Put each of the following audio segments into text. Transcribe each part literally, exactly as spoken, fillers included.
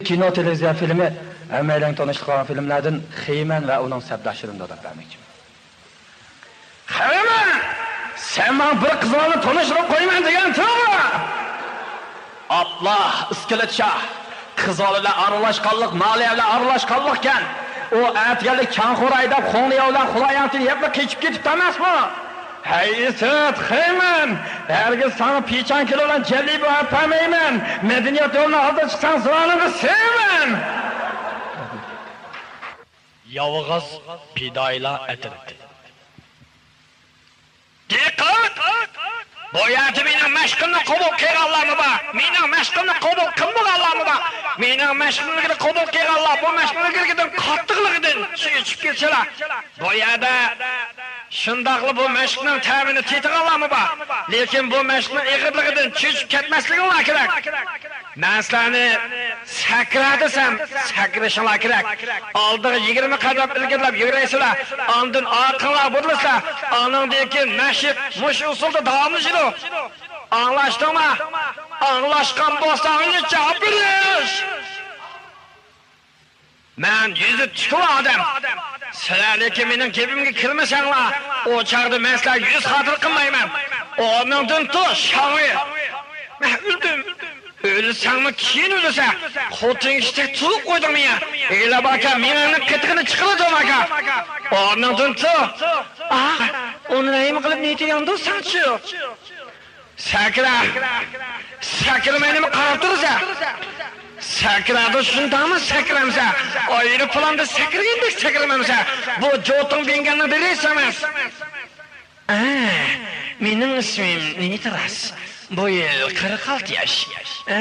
كىنو، تېلېۋىزىيە فىلىمى ھەممەيلەن تونۇشلۇق بولغان فىلىملەردىن خېيمەن ۋە ئۇنىڭ سەپداشلىرىنى دەپ بەرمەكچىمەن. خېيمەن، سەن ماڭا بىر قىزلارنى تونۇشتۇرۇپ قويىمەن دېگەنتىڭغۇ؟ ئاپلا، ئىسكىلىت شاھ. قىزلار بىلەن ئارىلاشقانلىق، مالىيە بىلەن ئارىلاشقانلىقكەن. ئۇ ئەتىگەنلىك چاڭخۇراي دەپ خۇڭلياۋ بىلەن خۇلاياڭتىن يەپلا قېچىپ كېتىپتۇ ئەمەسمۇ؟ ھەي ئىسىت، خېيمەن! ھەرگىز ساڭا پىچان كىلو بىلەن جەللىبە ئەپ بەرمەيمەن. مەدەنىيەت يولىنىڭ ئالدىغا چىقساڭ زۇۋانىڭغا سىيىمەن! ياۋىغاز پىدائىيلار ئەترىتى. دىققەت! بۇ يەردە مېنىڭ مەشىقىمنى قوبۇل قىلغانلارمۇ بار، مېنىڭ مەشىقىمنى قوبۇل قىلمىغانلارمۇ بار. مېنىڭ مەشىقىمنى قوبۇل قىلغانلار بۇ مەشىقنىڭ ئىلگىرىكىدىن قاتتىقلىقىدىن سۇ ئىچىپ كەتسىلە. بۇ يەردە شۇنداقلا بۇ مەشىقنىڭ تەمىنى تېتىغانلارمۇ بار، لېكىن بۇ مەشىقنىڭ ئېغىرلىقىدىن چۆچۈپ كەتمەسلىكىڭلار كېرەك. مەن سىلەرنى سەكرە دېسەم، سەكرىشىڭلار كېرەك. ئالدىغا يىگىرمە قەدەم ئىلگىرىلەپ يۈگۈرەيسىلەر، ئاندىن ئارقىڭلار بۇرۇلىسىلەر، ئانىڭدىن كېيىن مەشىق مۇشۇ ئۇسۇلدا داۋاملىشىدۇ. ئاڭلاشتىڭما؟ ئاڭلاشقان بولساڭ ئۈنى چاپىرىش! مەن يۈزى تۈكلۈك ئادەم. سىلەر لېكىن مېنىڭ گېپىمگە كىرمىسەڭلار، ئۇ چاغدا مەن سىلەرگە يۈز خاتىرە قىلمايمەن. ئورنۇڭدىن تۇر، شاڭۋېي! مەن ئۆلدۈم. ئۆلسەڭمۇ كېيىن ئۆلىسەن. خوتۇن كىشىدەك تۇرۇپ قويدۇڭ مېڭە. ھېلى باركا مېڭەڭنىڭ قېتىقىنى چىقىرىدۇ ماكا. ئورنۇڭدىن تۇر. ئاھ، ئۇنى رەھىم قىلىپ نېتىگەندۇ ساڭچۇ. سەكرە! سەكرىمەينىمۇ قاراپ تۇرىسەن؟ سەكرەدە شۇنداقمۇ سەكرەمسە؟ ئايروپىلاندا سەكرىگەندەك سەكرىمەمسە؟ بۇ جوتۇڭ بىڭگەننىڭ بىرى ئەمەس. ئە، مېنىڭ ئىسمىم نىتراس. بۇ يىل قىرىق ئالتە ياش. ئە،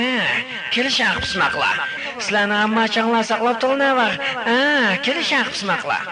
كېلىشەڭ پىسماقلار. سىلەرنىڭ ئامماچاڭلار ساقلاپ تۇرغىنى بار. ئە، كېلىشەڭ پىسماقلار.